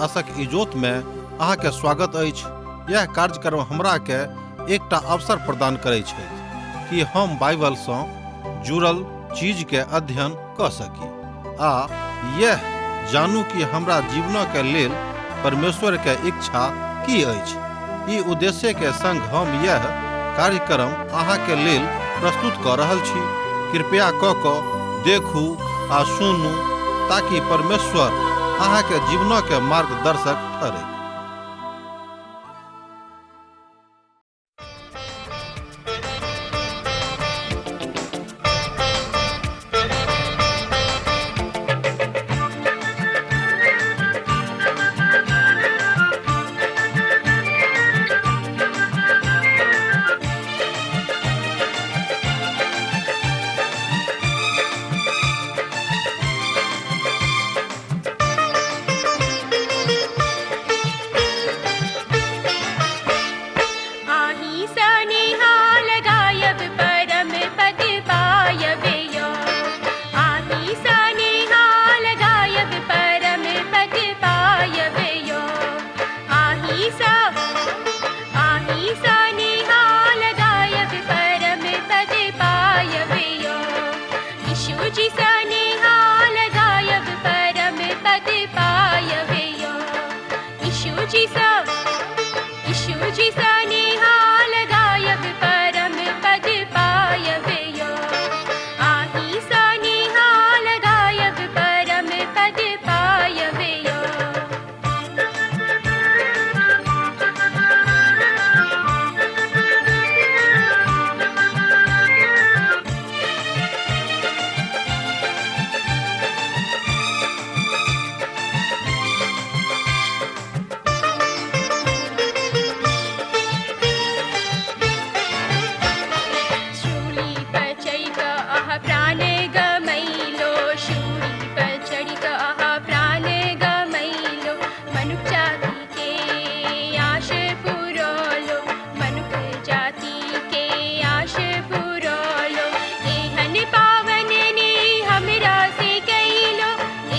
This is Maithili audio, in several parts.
आशक इजोत में अहाँ के स्वागत अछि। यह कार्यक्रम हमरा के एकटा अवसर प्रदान करै छथि कि हम बाइबल सँ जुड़ल चीज के अध्ययन क सकी आ यह जानू कि हमरा जीवन के लेल परमेश्वर के इच्छा की अछि। ई उद्देश्य के संग हम यह कार्यक्रम अहाँ के लेल प्रस्तुत क रहल छी। कृपया क क देखू आ सुनू ताकि परमेश्वर अहाँ के जीवन के मार्गदर्शक ठहरे। आही सनिहाल गायब परम पद पायब यो। आही सनिहाल गायब परम पद पायब यो। आही सा आही सनिहाल गायब परम पद पायब यो। यीशु जी सनिहाल गायब परम पद पायब यो। यीशु जी सा यीशु जी सनिहाल गायब परम पद पायब यो। आही सनिहाल गायब परम पद पायब यो। शूली पर चढ़ि कऽ अहाँ प्राण गमैलो। शूली पर चढ़ि कऽ अहाँ प्राण गमैलो। मनुख जाति के आश पुरौलो। मनुख जाति के आश पुरौलो। एहन पावन ने हमरा से कैलो।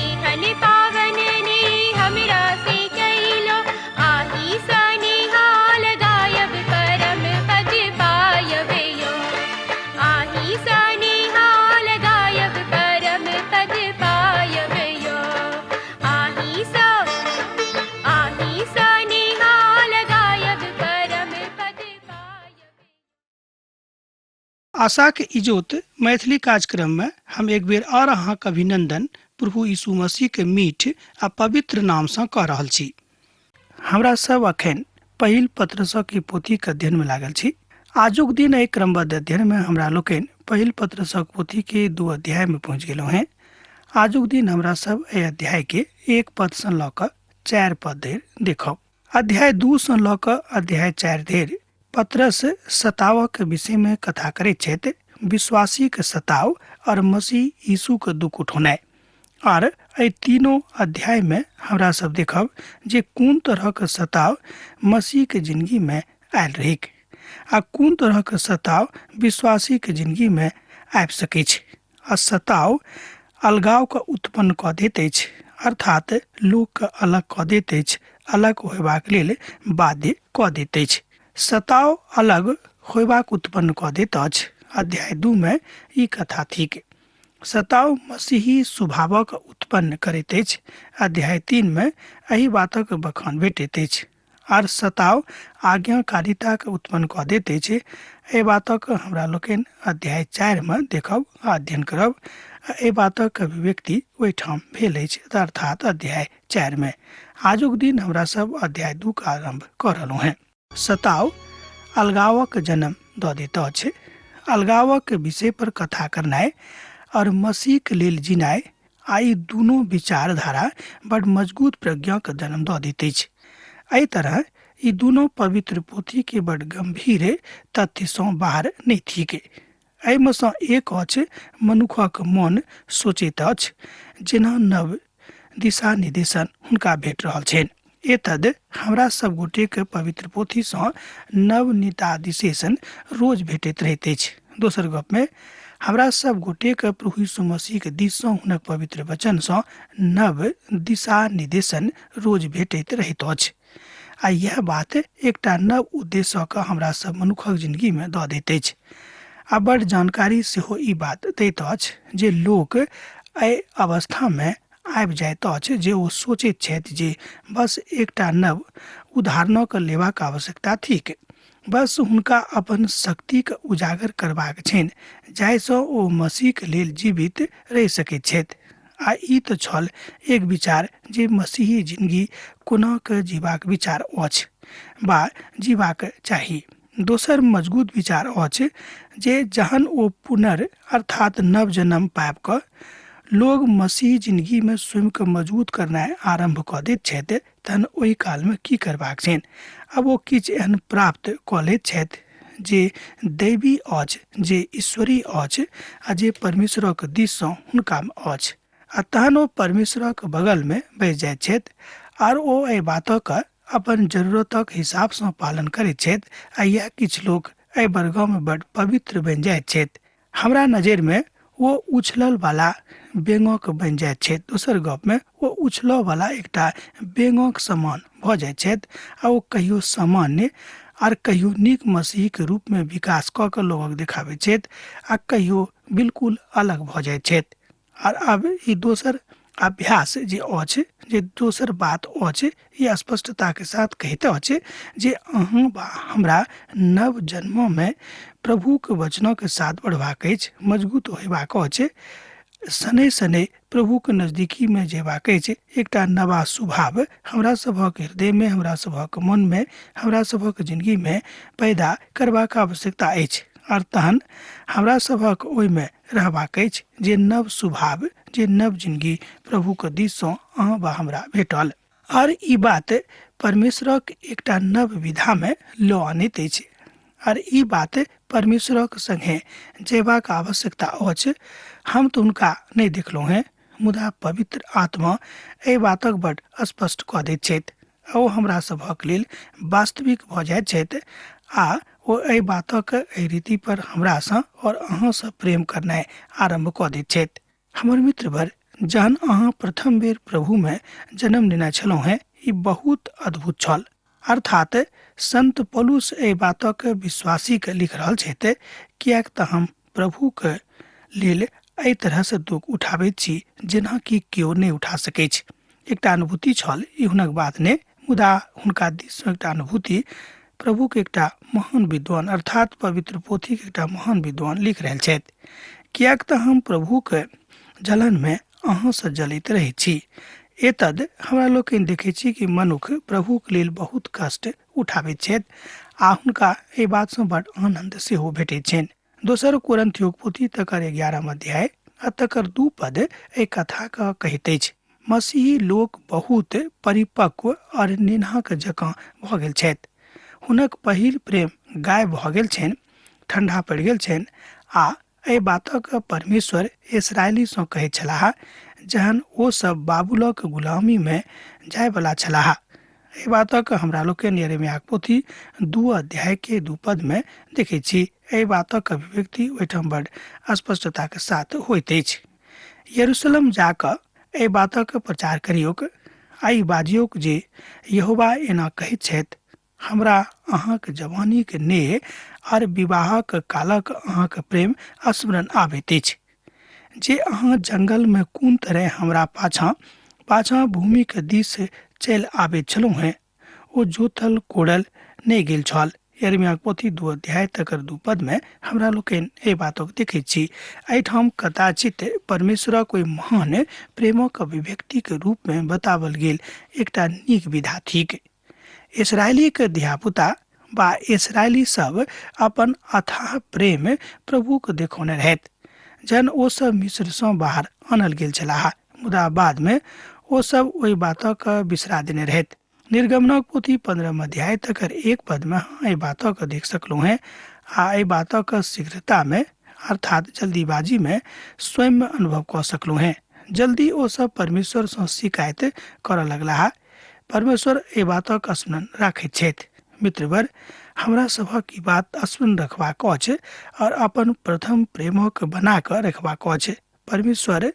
एहन पावन ने हमरा से कैलो। आही सनिहाल गायब परम पद पायब यो। आही सनिहाल गायब परम पद पायब यो। आही सा आही सनिहाल गायब परम पद पायब। आशाक इजोत मैथिली कार्यक्रम में हम एक बेर और अहाँक अभिनंदन प्रभु यीशु मसीह के मीठ आ पवित्र नाम सँ कऽ रहल छी। हमरा सब अखन पहिल पत्रसक के पोथी के अध्ययन में लागल छी। आजुक दिन एहि क्रमबद्ध अध्ययन में हमरा लोकनि पहिल पत्रसक पोथी के 2 अध्याय में पहुँच गेलहुँ हेँ। आजुक दिन हमरा सब एहि अध्याय के 1 पद सँ लऽ कऽ 4 पद धरि देखब। अध्याय 2 सँ लऽ कऽ अध्याय 4 धरि पत्रस सतावक विषय में कथा करैत छथि। विश्वासी के सताव और मसीह यीशु के दुख उठौनाइ। और एहि तीनों अध्याय में हमरा सब देखब जे कोन तरह के सताव मसीह के जिंदगी में आयल रहैक आ कोन तरह के सताव विश्वासी के जिंदगी में आबि सकैत छै। आ सताव अलगाव के उत्पन्न कऽ दैत अछि, अर्थात लोक के अलग कऽ दैत अछि, अलग होयबाक लेल बाध्य कऽ दैत अछि। सताव अलग होयबाक उत्पन्न कऽ दैत अछि। अध्याय 2 में ई कथा थिक। सताव मसीही स्वभावक उत्पन्न करैत अछि। अध्याय 3 में एहि बातक बखान भेटैत अछि। आर सताव आज्ञाकारिताक उत्पन्न कऽ दैत अछि। एहि बातक हमरा लोकनि अध्याय 4 में देखब आ अध्ययन करब। एहि बातक अभिव्यक्ति ओहिठाम भेल अछि, अर्थात अध्याय 4 में। आजुक दिन हमरा सब अध्याय 2 के आरंभ कऽ रहलहुँ हेँ। सताव अलगावक जन्म दऽ दैत अछि। अलगावक विषय पर कथा करनाइ और मसीह के लेल जिनाइ आ ई दुनू विचारधारा बड़ मजबूत प्रज्ञाक जन्म दऽ दैत अछि। एहि तरह ई दुनू पवित्र पोथी के बड़ गंभीर तथ्य सँ बाहर नहि थिक। एहिमे सँ एक अछि मनुखक मन सोचैत अछि जेना नव दिशा निर्देशन हुनका भेट रहल छनि। एतद हमरा सब गोटे के पवित्र पोथी सँ नव नितादिशेषन रोज भेटैत रहैत अछि। दोसर गप में हमरा सब गोटेके प्रभु यीशु मसीहके दिससँ हुनक पवित्र वचनसँ नव दिशा निर्देशन रोज भेटैत रहैत अछि आ इएह बात एकटा नव उद्देश्यके हमरा सब मनुखक जिंदगीमे दऽ दैत अछि। आ बड़ जानकारी सेहो ई बात दैत अछि जे लोक एहि अवस्थामे आबि जाइत अछि जे ओ सोचैत छथि जे बस एकटा नव उदाहरणक लेबाक आवश्यकता थिक। बस हुनका अपन शक्तिके उजागर करबाक छनि जाहिसँ ओ मसीहके लेल जीवित रहि सकैत छथि। आ ई तऽ छल एक विचार जे मसीही जिंदगी कोना के जीबाक विचार अछि बा जीबाक चाही। दोसर मजबूत विचार अछि जे जहन ओ पुनर् अर्थात नव जन्म पाबि कऽ लोग मसीह जिंदगीमे स्वयंके मजबूत करनाइ आरम्भ कऽ दैत छथि तहन ओहि कालमे की करबाक छनि। आब ओ किछु एहन प्राप्त कऽ लैत छथि जे दैवी अछि, जे ईश्वरीय अछि आ जे परमेश्वरक दिससँ हुनकामे अछि आ तहन ओ परमेश्वरक बगलमे बैस जाइत छथि आर ओ एहि बातक अपन जरूरतक हिसाबसँ पालन करैत छथि आ इएह किछु लोक एहि वर्गमे बड पवित्र बनि जाइत छथि। हमरा नजरिमे ओ उछलल वाला बेंगक बनि जाइत छथि। दोसर गपमे ओ उछलऽ वाला एकटा बेंगक समान भऽ जाइत छथि आ ओ कहियो सामान्य आर कहियो नीक मसीहके रूपमे विकास कऽ कऽ लोकक देखाबैत छथि आ कहियो बिल्कुल अलग भऽ जाइत छथि। आर आब ई दोसर अभ्यास जे अछि, जे दोसर बात अछि, ई स्पष्टताके साथ कहैत अछि जे अहाँ वा हमरा नव जन्ममे प्रभुके वचनके साथ बढ़बाक अछि, मजबूत होयबाक अछि, शनै शनै प्रभुके नजदीकीमे जेबाक अछि। एकटा नवा स्वभाव हमरा सभक हृदयमे, हमरा सभक मनमे, हमरा सभक जिंदगीमे पैदा करबाक आवश्यकता अछि आर तहन हमरा सभक ओहिमे रहबाक अछि जे नव स्वभाव, जे नव जिंदगी प्रभुके दिससँ अहाँ वा हमरा भेटल। आर ई बात परमेश्वरक एकटा नव विधामे लऽ अनैत अछि आर ई बात परमेश्वरक संगे जेबाक आवश्यकता अछि। हम तऽ हुनका नहि देखलहुँ हेँ, मुदा पवित्र आत्मा एहि बातक बड स्पष्ट कऽ दैत छथि आ ओ हमरा सभक लेल वास्तविक भऽ जाइत छथि आ ओ एहि बातक एहि रीति पर हमरासँ और अहाँसँ प्रेम करनाइ आरम्भ कऽ दैत छथि। हमर मित्रवर, जहन अहाँ प्रथम बेर प्रभुमे जन्म लेने छलहुँ हेँ, ई बहुत अद्भुत छल। अर्थात संत पौलुस एहि बातक विश्वासीके लिख रहल छथि, किएक तऽ हम प्रभुके लेल एहि तरहसँ दुःख उठाबैत छी जेना कि केओ नहि उठा सकैछ। एकटा अनुभूति छल, ई हुनक बात नहि, मुदा हुनका दिससँ एकटा अनुभूति प्रभुके एकटा महान विद्वान अर्थात पवित्र पोथीके एकटा महान विद्वान लिख रहल छथि, किएक तऽ हम प्रभुके जलनमे अहाँसँ जलैत रहैत छी। एतद हमरा लोकनि देखै छी कि मनुख प्रभुके लेल बहुत कष्ट उठाबैत छथि आ हुनका एहि बातसँ बड आनन्द सेहो भेटैत छनि। दोसर कोरिन्थियोक पोथी तकर 11 अध्याय आ तकर 2 पद एहि कथाके कहैत अछि। मसीही लोक बहुत परिपक्व और नेन्हाक जकाँ भऽ गेल छथि। हुनक पहिल प्रेम गायब भऽ गेल छनि, ठंडा पड़ि गेल छनि आ एहि बातक परमेश्वर इसरायलीसँ कहैत छलाह जहन ओ सब बाबुलक गुलामीमे जायवला छलाह। एहि बातक हमरा लोकनि यिर्मयाहक पोथी 2 अध्याय के 2 पद में देखै छी। एहि बातक अभिव्यक्ति ओहिठाम बड स्पष्टताके साथ होइत अछि। यरूशलेम जाकऽ एहि बातक प्रचार करियौक आ ई बाजियौक जे यहोवा एना कहैत छथि, हमरा अहाँक जवानीक नेह आर विवाहक कालक अहाँक प्रेम स्मरण आबैत अछि, जे अहाँ जंगलमे कोन तरह हमरा पाछाँ पाछाँ भूमिक दिस चलि आबैत छलहुँ हेँ, ओ जोतल कोड़ल नहि गेल छल। यिर्मयाहक पोथी 2 अध्याय तकर 2 पद में हमरा लोकनि एहि बातक देखैत छी। एहिठाम कदाचित परमेश्वरक ओहि महान प्रेमक अभिव्यक्तिक रूप में बतावल गेल एकटा नीक विधा थिक। इसरायलीक धियापुता बा इसरायली सब अपन अथाह प्रेम प्रभुक देखौने रहैत, जहन ओ सब मिस्रसँ बाहर आनल गेल छलाह, मुदा बादमे ओ सब ओहि बातक बिसरा देने रहैत। निर्गमनक पोथी 15 अध्याय तकर 1 पद में अहाँ एहि बातक देख सकलहुँ हेँ आ एहि बातक शीघ्रता में अर्थात जल्दीबाजी में स्वयं अनुभव कऽ सकलहुँ हेँ। जल्दी ओ सब परमेश्वरसँ शिकायत करऽ लगलाह। परमेश्वर एहि बातक स्मरण राखैत छथि। मित्रवर, हमरा सभक ई बात स्मरण रखबाक अछि और अपन प्रथम प्रेमक बना कऽ रखबाक अछि। परमेश्वर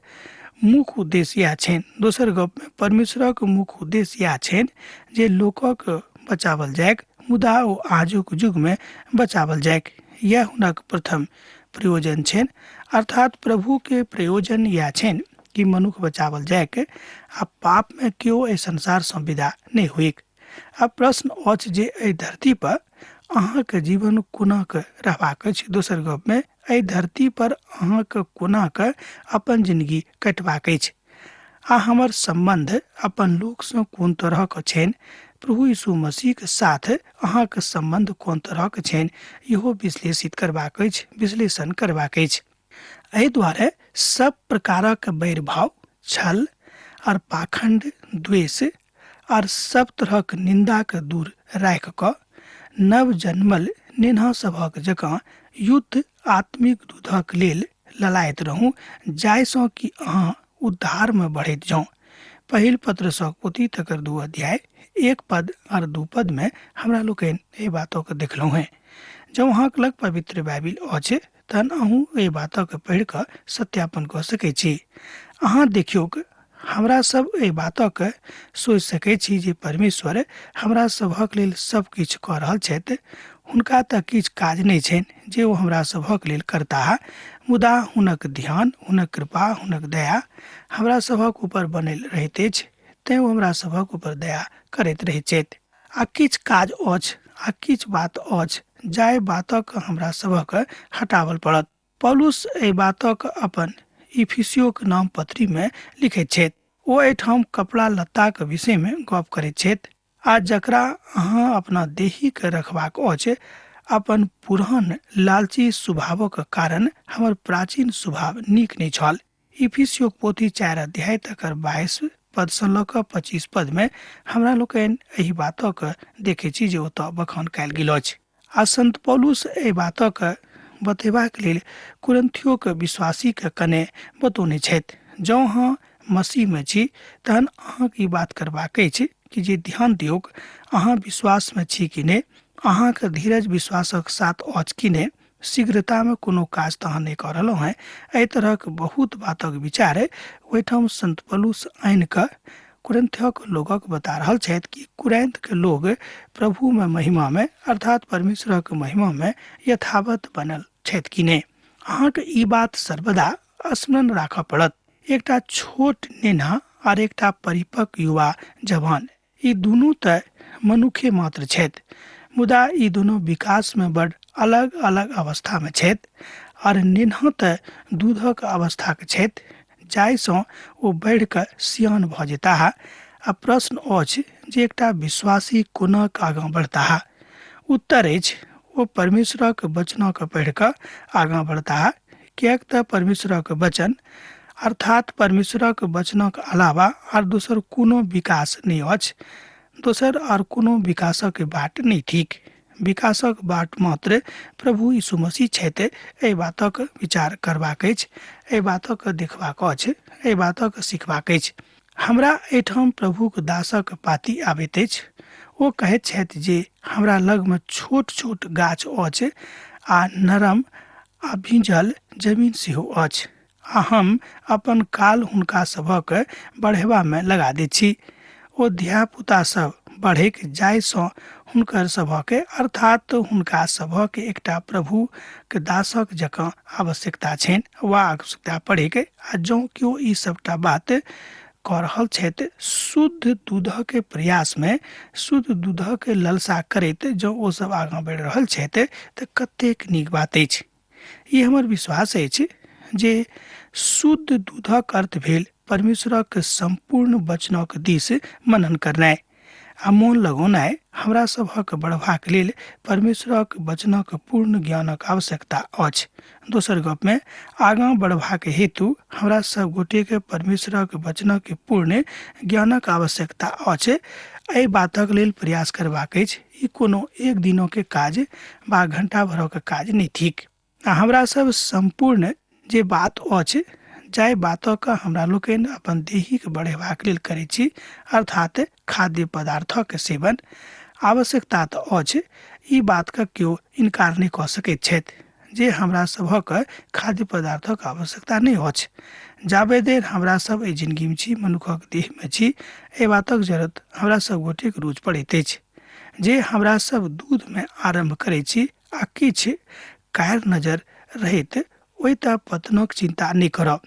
मुख्य उद्देश्य इएह छनि। दोसर गपमे परमेश्वरक मुख्य उद्देश्य इएह छनि जे लोकक बचावल जायक, मुदा ओ आजुक युगमे बचावल जायक। इएह हुनक प्रथम प्रयोजन छनि। अर्थात प्रभुके प्रयोजन इएह छनि कि मनुख बचावल जायक आ पापमे केओ एहि संसारसँ विदा नहि होइक। आ प्रश्न अछि जे एहि धरती पर अहाँके जीवन कोना के रहबाक अछि। दोसर गपमे एहि धरती पर अहाँके कोना के अपन जिंदगी कटबाक अछि आ हमर सम्बन्ध अपन लोकसँ कोन तरहक छनि। प्रभु यीशु मसीहके साथ अहाँके सम्बन्ध कोन तरहक छनि, इहो विश्लेषित करबाक अछि, विश्लेषण करबाक अछि। एहि दुआरे सब प्रकारक बैरभाव, छल आर पाखंड, द्वेष आर सब तरहक निन्दाके दूर राखि कऽ नव जन्मल नेन्हा सभक जकाँ युद्ध आत्मिक दूधक लेल ललायत रहू, जाहिसँ कि अहाँ उद्धारमे बढ़ैत जाउ। पहिल पत्रसक पोथी तकर 2 अध्याय 1 पद और 2 पद में हमरा लोकनि एहि बातों के देखलहुँ हेँ। जँ अहाँके लग पवित्र बाइबिल अछि तहन अहूँ एहि बातके पढ़ि कऽ सत्यापन कऽ सकै छी। अहाँ देखियौक, हमरा सब एहि बातके सोचि सकै छी जे परमेश्वर हमरा सभक लेल सब किछु कऽ रहल छथि, हुनका तऽ किछु काज नहि छनि जे ओ हमरा सभक लेल करताह, मुदा हुनक ध्यान, हुनक कृपा, हुनक दया हमरा सभक ऊपर बनल रहैत अछि, तेँ ओ हमरा सभक ऊपर दया करैत रहैत छथि। आ किछु काज अछि आ किछु बात अछि जाहि बातक हमरा सभक हटावल पड़त। पौलुस एहि बातक अपन इफिसियोक नाम पत्री में लिखैत छथि। ओ एहिठाम कपड़ा लत्ताक विषय में गप करैत छथि आ जकरा अहाँ अपना देहीके रखबाक अछि, अपन पुरान लालची स्वभावक कारण हमर प्राचीन स्वभाव नीक नहि छल। इफिसियोक पोथी 4 अध्याय तकर 22 पदसँ लऽ कऽ 25 पद में हमरा लोकनि एहि बातक देखै छी जे ओतऽ बखान कयल गेल अछि। आ संत पौलुस एहि बातक बतेबाक लेल कुरिन्थियोक विश्वासीके कने बतौने छथि। जँ अहाँ मसीहमे छी तहन अहाँके ई बात करबाक अछि कि जे ध्यान दियौक अहाँ विश्वासमे छी कि नहि, अहाँके धीरज विश्वासक साथ अछि कि नहि, शीघ्रतामे कोनो काज तऽ अहाँ नहि कऽ रहलहुँ हेँ। एहि तरहक बहुत बातक विचार ओहिठाम संत पौलुस आनि कऽ कुरिन्थक लोकक बता रहल छथि कि कुरिन्थके लोग प्रभुमे महिमामे अर्थात परमेश्वरक महिमामे यथावत बनल छथि कि नहि। अहाँके ई बात सर्वदा स्मरण राखऽ पड़त। एकटा छोट नेन्हा आर एकटा परिपक्व युवा जवान, ई दुनू तऽ मनुखे मात्र छथि, मुदा ई दुनू विकासमे बड अलग अलग अवस्थामे छथि। आर नेन्हा तऽ दूधक अवस्थाके छथि, जाहिसँ ओ बढ़ि कऽ सियान भऽ जेताह। आ प्रश्न अछि जे एकटा विश्वासी कोना आगाँ बढ़ताह। उत्तर अछि ओ परमेश्वरक वचनके पढ़ि कऽ आगाँ बढ़ताह, किएक तऽ परमेश्वरक वचन अर्थात परमेश्वरक वचनक अलावा आर दोसर कोनो विकास नहि अछि। दोसर आर कोनो विकासक बाट नहि थिक। विकासक बाट मात्र प्रभु यीशु मसीह छथि। एहि बातक विचार करबाक अछि, एहि बातक देखबाक अछि, एहि बातक सिखबाक अछि। हमरा एहिठाम प्रभुक दासक पाती आबैत अछि। ओ कहैत छथि जे हमरा लगमे छोट छोट गाछ अछि आ नरम आ भीजल जमीन सेहो अछि, आ हम अपन काल हुनका सभक बढ़ेबामे लगा दैत छी। ओ धियापुता सब बढ़ैक जाहिसँ हुनकर सभके अर्थात हुनका सभक एकटा प्रभुके दासक जकाँ आवश्यकता छनि वा आवश्यकता पड़ैक। आ जँ केओ ई सबटा बात कऽ रहल छथि, शुद्ध दूधक प्रयासमे, शुद्ध दूधक ललसा करैत जँ ओ सब आगाँ बढ़ि रहल छथि तऽ कतेक नीक बात अछि। ई हमर विश्वास अछि जे शुद्ध दूधक अर्थ भेल परमेश्वरक सम्पूर्ण वचनक दिस मनन करनाइ आ मोन लगौनाइ। हमरा सभक बढ़बाक लेल परमेश्वरक वचनक पूर्ण ज्ञानक आवश्यकता अछि। दोसर गपमे आगाँ बढ़बाक हेतु हमरा सब गोटेके परमेश्वरक वचनक पूर्ण ज्ञानक आवश्यकता अछि। एहि बातक लेल प्रयास करबाक अछि। ई कोनो एक दिनोके काज वा घंटा भरक काज नहि थिक। आ हमरा सब सम्पूर्ण जे बात अछि, जाहि बातक हमरा लोकनि अपन देहीके बढ़ेबाक लेल करै छी, अर्थात खाद्य पदार्थक सेवन आवश्यकता तऽ अछि, ई बातके केओ इनकार नहि कऽ सकैत छथि जे हमरा सभक खाद्य पदार्थक आवश्यकता नहि अछि। जाबे देर हमरा सब एहि जिनगीमे छी, मनुखक देहमे छी, एहि बातक जरूरत हमरा सब गोटेके रोज पड़ैत अछि। जे हमरा सब दूधमे आरम्भ करै छी आ किछु कार नजर रहैत ओहि तऽ पतनक चिन्ता नहि करब,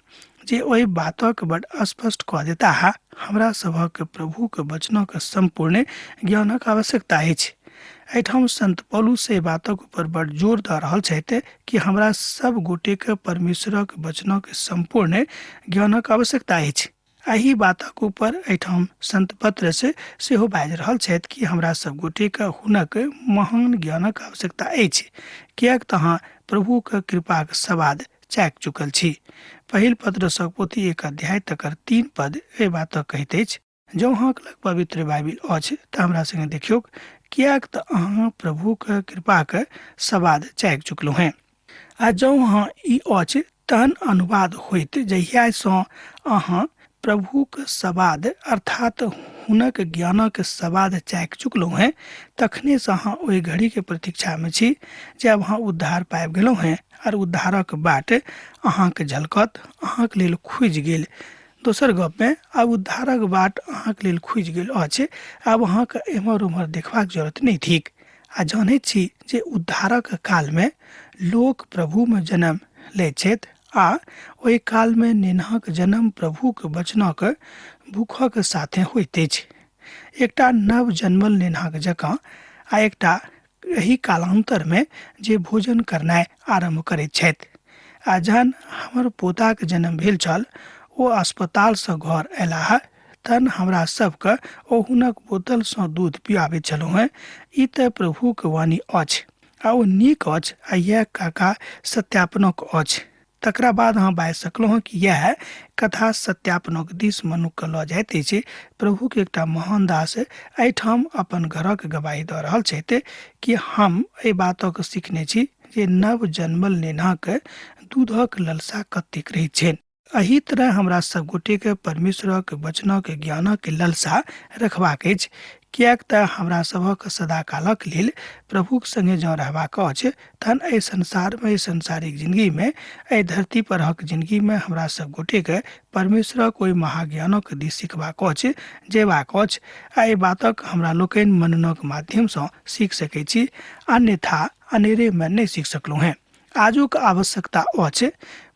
जे ओहि बातक बड स्पष्ट कऽ देताह। हमरा सभक प्रभुक वचनक सम्पूर्ण ज्ञानक आवश्यकता अछि। एहिठाम संत पौलुस एहि बातक ऊपर बड जोर दऽ रहल छथि कि हमरा सब गोटेके परमेश्वरक वचनक सम्पूर्ण ज्ञानक आवश्यकता अछि। एहि बातक ऊपर एहिठाम संत पत्रस सेहो बाजि रहल छथि कि हमरा सब गोटेके हुनक महान ज्ञानक आवश्यकता अछि, किएक तऽ अहाँ प्रभुक कृपाक सवाद चाकि चुकल छी। पहिल पत्रसक पोथी 1 अध्याय तकर 3 पद एहि बातक कहैत अछि। जँ अहाँके लग पवित्र बाइबिल अछि तऽ हमरा संगे देखियौक, किएक तऽ अहाँ प्रभुक कृपाक सवाद चाकि चुकलहुँ हेँ। आ जँ अहाँ ई अछि तहन अनुवाद होइत जहियासँ अहाँ प्रभुक सवाद अर्थात हुनक ज्ञानक सवाद चाकि चुकलहुँ हेँ, तखनेसँ अहाँ ओहि घड़ीके प्रतीक्षामे छी जे आब अहाँ उद्धार पाबि गेलहुँ हेँ आर उद्धारक बाट अहाँके झलकत, अहाँके लेल खुजि गेल। दोसर गपमे आब उद्धारक बाट अहाँके लेल खुजि गेल अछि, आब अहाँके एम्हर ओम्हर देखबाक जरूरत नहि थिक। आ जानैत छी जे उद्धारक कालमे लोक प्रभुमे जन्म लैत छथि आ ओहि कालमे नेनाक जन्म प्रभुक वचनक भूखक साथे होइत अछि। एकटा नव जन्मल नेनाक जकाँ आ एकटा एहि कालान्तरमे जे भोजन करनाइ आरम्भ करैत छथि। आ जहन हमर पोताक जन्म भेल छल, ओ अस्पतालसँ घर अयलाह, तहन हमरा सबके ओ हुनक बोतलसँ दूध पियाबैत छलहुँ हेँ। ई तऽ प्रभुक वाणी अछि आ ओ नीक अछि आ इएह काका सत्यापनक अछि। तकरा बाद अहाँ बाजि सकलहुँ हँ कि इएह कथा सत्यापनक दिस मनुखके लऽ जाइत अछि। प्रभुके एकटा महान दास एहिठाम अपन घरक गवाही दऽ रहल छथि कि हम एहि बातक सीखने छी जे नव जन्मल नेनाक दूधक ललसा कतेक रहैत छनि। एहि तरह हमरा सब गोटेके परमेश्वरक वचनक ज्ञानक ललसा रखबाक अछि, किएक तऽ हमरा सभक सदाकालक लेल प्रभुक संगे जँ रहबाक अछि तहन एहि संसारमे, एहि सांसारिक जिनगीमे, एहि धरती परहक जिनगीमे हमरा सब गोटेके परमेश्वरक ओहि महाज्ञानक दिस सिखबाक अछि, जेबाक अछि। आ एहि बातक हमरा लोकनि मननक माध्यमसँ सीख सकैत छी, अन्यथा अनेरेमे नहि सीख सकलहुँ हेँ। आजुक आवश्यकता अछि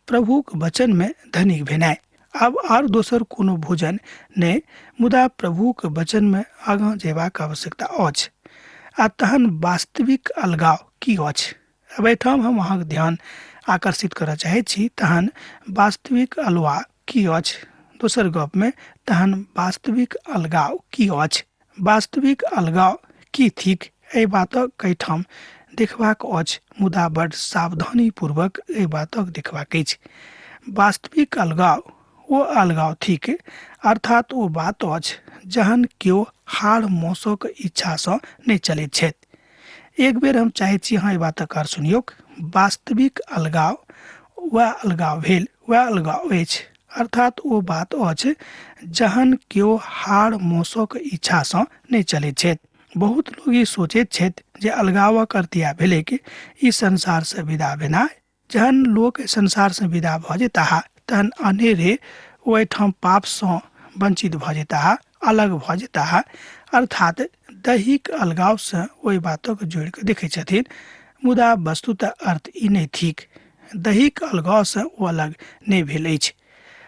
प्रभुक वचनमे धनिक भेनाइ। आब आर दोसर कोनो भोजन नहि, मुदा प्रभुक वचनमे आगाँ जेबाक आवश्यकता अछि। आ तहन वास्तविक अलगाव की अछि? अब एहिठाम हम अहाँके ध्यान आकर्षित करऽ चाहैत छी। तहन वास्तविक अलवा की अछि? दोसर गपमे तहन वास्तविक अलगाव की अछि? वास्तविक अलगाव की थिक, एहि बातक एहिठाम देखबाक अछि, मुदा बड सावधानी पूर्वक एहि बातक देखबाक अछि। वास्तविक अलगाव ओ अलगाव थिक, अर्थात ओ बात अछि जहन केओ हाड़ मौसक इच्छासँ नहि चलैत छथि। एक बेर हम चाहैत छी अहाँ एहि बातक अर्थ सुनियौक। वास्तविक अलगाव वएह अलगाव भेल, वएह अलगाव अछि, अर्थात ओ बात अछि जहन केओ हाड़ मौसक इच्छासँ नहि चलैत छथि। बहुत लोग ई सोचैत छथि जे अलगावक अर्थ इएह भेलै कि ई संसारसँ विदा भेनाइ। जहन लोक संसारसँ विदा भऽ जेताह तहन अनेरे ओ एहिठाम पापसँ वंचित भऽ जेताह, अलग भऽ जेताह, अर्थात दैहिक अलगावसँ ओहि बातक जोड़ि कऽ देखै छथिन, मुदा वस्तुतः अर्थ ई नहि थिक। दैहिक अलगावसँ ओ अलग नहि भेल अछि।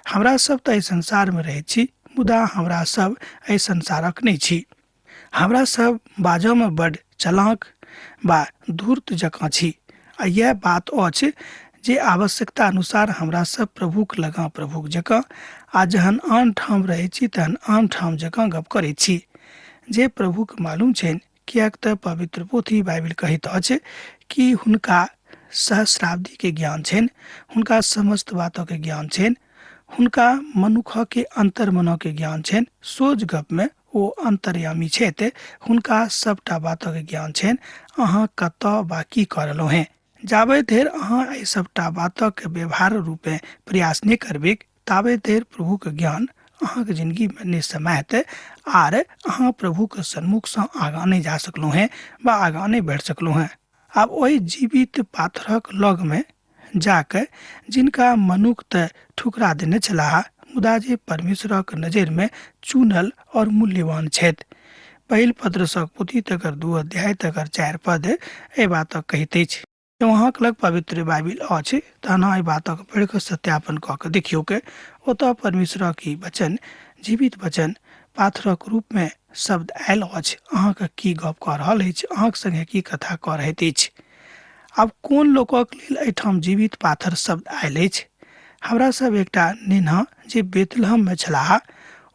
हमरा सब तऽ एहि संसारमे रहैत छी, मुदा हमरा सब एहि संसारक नहि छी। हमरा सब बाजऽमे बड चलाक बा धूर्त जकाँ छी आ इएह बात अछि जे आवश्यकता अनुसार हमरा सब प्रभुक लगा प्रभुक जकाँ आ जहन आन ठाम रहै छी तहन आन ठाम जकाँ गप करै छी। जे प्रभुक मालूम छनि, किएक तऽ पवित्र पोथी बाइबिल कहैत अछि कि हुनका सहस्राब्दीके ज्ञान छनि, हुनका समस्त बातके ज्ञान छनि, हुनका मनुखके अन्तर्मनके ज्ञान छनि। सोझ गपमे ओ अन्तर्यामी छथि, हुनका सबटा बातक ज्ञान छनि। अहाँ कतऽ वा की कऽ रहलहुँ हेँ? जाबे धरि अहाँ एहि सबटा बातक व्यवहार रूपे प्रयास नहि करबैक ताबे धरि प्रभुक ज्ञान अहाँके जिन्दगीमे नहि समायत आर अहाँ प्रभुके सन्मुखसँ आगाँ नहि जा सकलहुँ हेँ वा आगाँ नहि बढ़ि सकलहुँ हेँ। आब ओहि जीवित पाथरक लगमे जाकऽ जिनका मनुख तऽ ठुकरा देने छलाह, मुदा जे परमेश्वरक नजरिमे चुनल और मूल्यवान छथि। पहिल पत्रसक पोथी तकर 2 अध्याय तकर 4 पद एहि बातक कहैत अछि। जँ अहाँक लग पवित्र बाइबिल अछि तहन अहाँ एहि बातक पढ़ि कऽ सत्यापन कऽ कऽ देखियौक। ओतऽ परमेश्वरक ई वचन, जीवित वचन, पाथरक रूपमे शब्द आयल अछि, अहाँके की गप कऽ रहल अछि, अहाँक संगे की कथा कऽ रहैत अछि। आब कोन लोकक लेल एहिठाम जीवित पाथर शब्द आयल अछि? हमरा सब एकटा नेन्हा जे बेतलहममे छलाह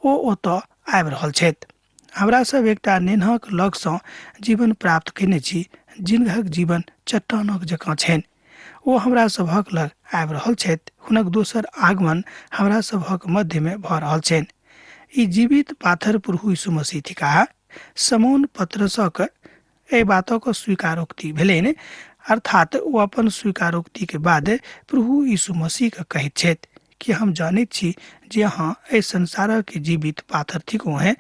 ओ ओतऽ आबि रहल छथि। हमरा सब एकटा नेन्हाक लगसँ जीवन प्राप्त कयने छी जिनक जीवन चट्टानक जकाँ छनि। ओ हमरा सभक लग आबि रहल छथि। हुनक दोसर आगमन हमरा सभक मध्यमे भऽ रहल छनि। ई जीवित पाथर प्रभु यीशु मसीह थिकाह। समौन पत्रसक एहि बातक स्वीकारोक्ति भेलनि, अर्थात ओ अपन स्वीकारोक्तिके बाद प्रभु यीशु मसीहके कहैत छथि कि हम जानैत छी जे अहाँ एहि संसारक जीवित पाथर थिकहुँ हेँ,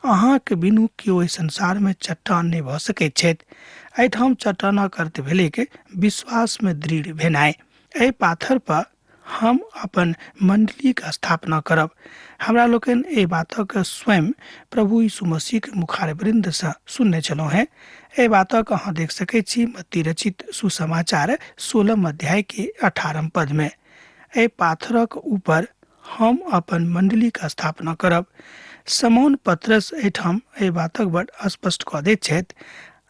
अहाँक बिनु केओ एहि संसारमे चट्टान नहि भऽ सकैत छथि। एहिठाम चट्टानक अर्थ भेलैक विश्वासमे दृढ़ भेनाइ। एहि पाथर पर हम अपन मण्डलीक स्थापना करब। हमरा लोकनि एहि बातक स्वयं प्रभु यीशु मसीहक मुखारवृन्दसँ सुनने छलहुँ हेँ। एहि बातक अहाँ देख सकैत छी मत्ती रचित सुसमाचार 16 अध्याय के 18 पदमे। एहि पाथरक ऊपर हम अपन मण्डलीक स्थापना करब। समौन पत्रस एहिठाम एहि बातक बड स्पष्ट कऽ दैत छथि,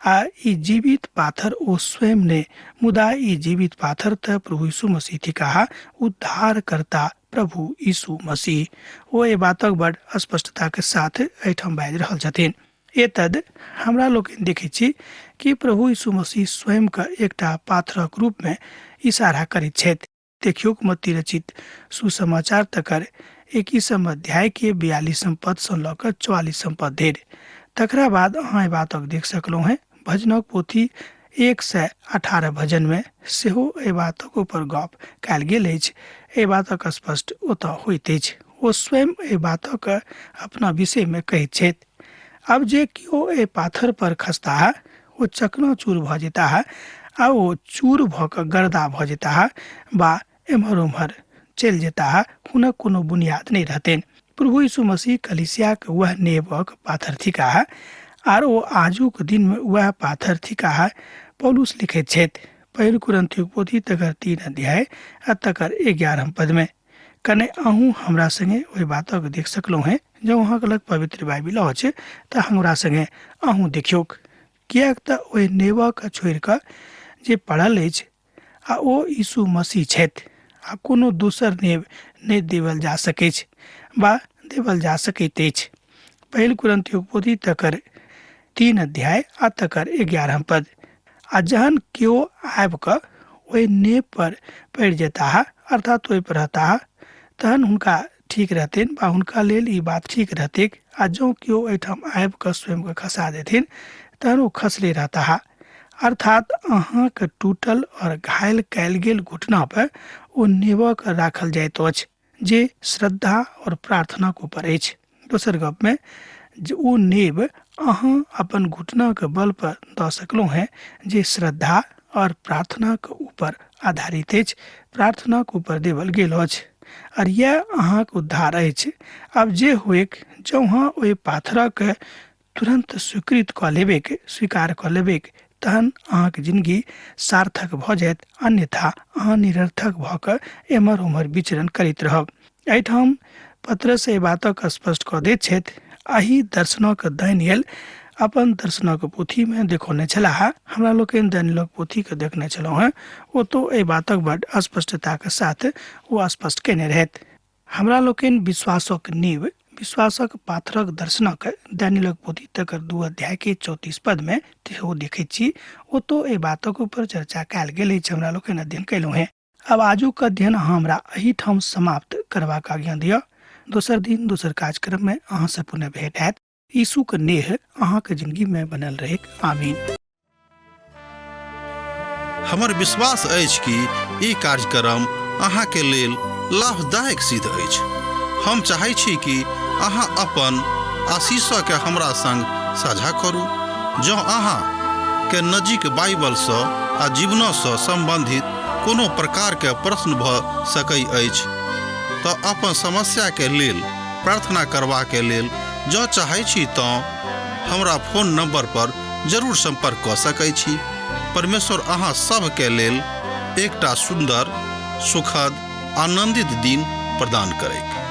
आ ई जीवित पाथर ओ स्वयं ने, मुदा ई जीवित पाथर तऽ प्रभु यीशु मसीह थिकाह, उद्धारकर्ता प्रभु यीशु मसीह। ओ एहि बातक बड स्पष्टताक साथ एहिठाम बाजि रहल छथिन। एतद हमरा लोकनि देखैत छी कि प्रभु यीशु मसीह स्वयं के एकटा पाथरक रूप में इशारा करैत छथि। देखियौक मत्ती रचित सुसमाचार तकर 21 अध्याय के 42 पद सँ लऽ कऽ 44 पद धरि। तकरा बाद अहाँ एहि बातक देख सकलहुँ हेँ भजनक पोथी 118 भजन में सेहो एहि बातक ऊपर गप कयल गेल अछि। एहि बातक स्पष्ट ओतऽ होइत अछि। ओ स्वयं एहि बातक अपना विषय में कहैत छथि, आब जे केओ एहि पाथर पर खसताह ओ चकनाचूर भऽ जेताह आ ओ चूर भऽ कऽ गर्दा भऽ जेताह वा एम्हर ओम्हर चलि जेताह, हुनक कोनो बुनियाद नहि रहतनि। प्रभु यीशु मसीह कलीसियाक वएह नेबक पाथर थिकाह आर ओ आजुक दिनमे वएह पाथर थिकाह। पौलुस लिखैत छथि पहिल कुरिन्थीक पोथी तकर 3 अध्याय आ तकर 11 पदमे, कने अहूँ हमरा संगे ओहि बातक देख सकलहुँ हेँ। जँ अहाँके लग पवित्र बाइबिल अछि तऽ हमरा संगे अहूँ देखियौक, किएक तऽ ओहि नेबक छोड़ि कऽ जे पड़ल अछि आ ओ यीशु मसीह छथि आ कोनो दोसर नेब नहि देवल जा सकैछ वा देवल जा सकैत अछि। पहिल कुरिन्थियोक पोथी तकर 3 अध्याय आ तकर 11 पद, आ जहन केओ आबि कऽ ओहि नेब पर पड़ि जेताह, अर्थात ओहि पर रहताह, तहन हुनका ठीक रहतनि वा हुनका लेल ई बात ठीक रहतैक। आ जँ केओ एहिठाम आबि कऽ स्वयंके खसा देथिन तहन ओ खसले रहताह, अर्थात अहाँके टूटल और घायल कयल गेल घुटना पर ओ नेबक राखल जाइत अछि जे श्रद्धा और प्रार्थनाक ऊपर अछि। दोसर गपमे जे ओ नेब अहाँ अपन घुटनाके बल पर दऽ सकलहुँ हेँ जे श्रद्धा और प्रार्थनाक ऊपर आधारित अछि, प्रार्थनाक ऊपर देवल गेल अछि और यैह अहाँक उद्धार अछि। आब जे होइक, जँ अहाँ ओहि पाथरक तुरन्त स्वीकृत कऽ लेबैक, स्वीकार कऽ लेबैक, तहन अहाँक जिनगी सार्थक भऽ जायत, अन्यथा अहाँ निरर्थक भऽ कऽ एम्हर ओम्हर विचरण करैत रहब। एहिठाम पत्रस एहि बातक स्पष्ट कऽ दैत छथि। एहि दर्शनक दानियल अपन दर्शनक पोथीमे देखौने छलाह। हमरा लोकनि दानियलक पोथीके देखने छलहुँ हेँ, ओतौ एहि बातक बड स्पष्टताक साथ ओ स्पष्ट कयने रहथि। हमरा लोकनि विश्वासक नींव, विश्वासक पाथरक दर्शनक दानियलक पोथी तकर 2 अध्याय के 34 पद में सेहो देखैत छी। ओतौ एहि बातक ऊपर चर्चा कयल गेल अछि, हमरा लोकनि अध्ययन कयलहुँ हेँ। आब आजुक अध्ययन अहाँ हमरा एहिठाम समाप्त करबाक आज्ञा दिअ। दोसर दिन दोसर कार्यक्रम में अहाँ से पुनः भेंट हैत। यीशु के नेह अहाँ के जिंदगी में बनल रहेक। आमीन। हमर विश्वास अछि कि ई कार्यक्रम अहाँ के लेल लाभदायक सिद्ध अछि। हम चाहै छी कि अहाँ अपन आशीषके हमरा संग साझा करू। जँ अहाँ के नजीक बाइबलसँ आ जीवनसँ सम्बन्धित कोनो प्रकारके प्रश्न भऽ सकै अछि तऽ अपन समस्याके लेल प्रार्थना करबाके लेल जँ चाहै छी तँ हमरा फोन नंबर पर जरूर संपर्क कऽ सकै छी। परमेश्वर अहाँ सभके लेल एकटा सुन्दर, सुखद, आनंदित दिन प्रदान करैक।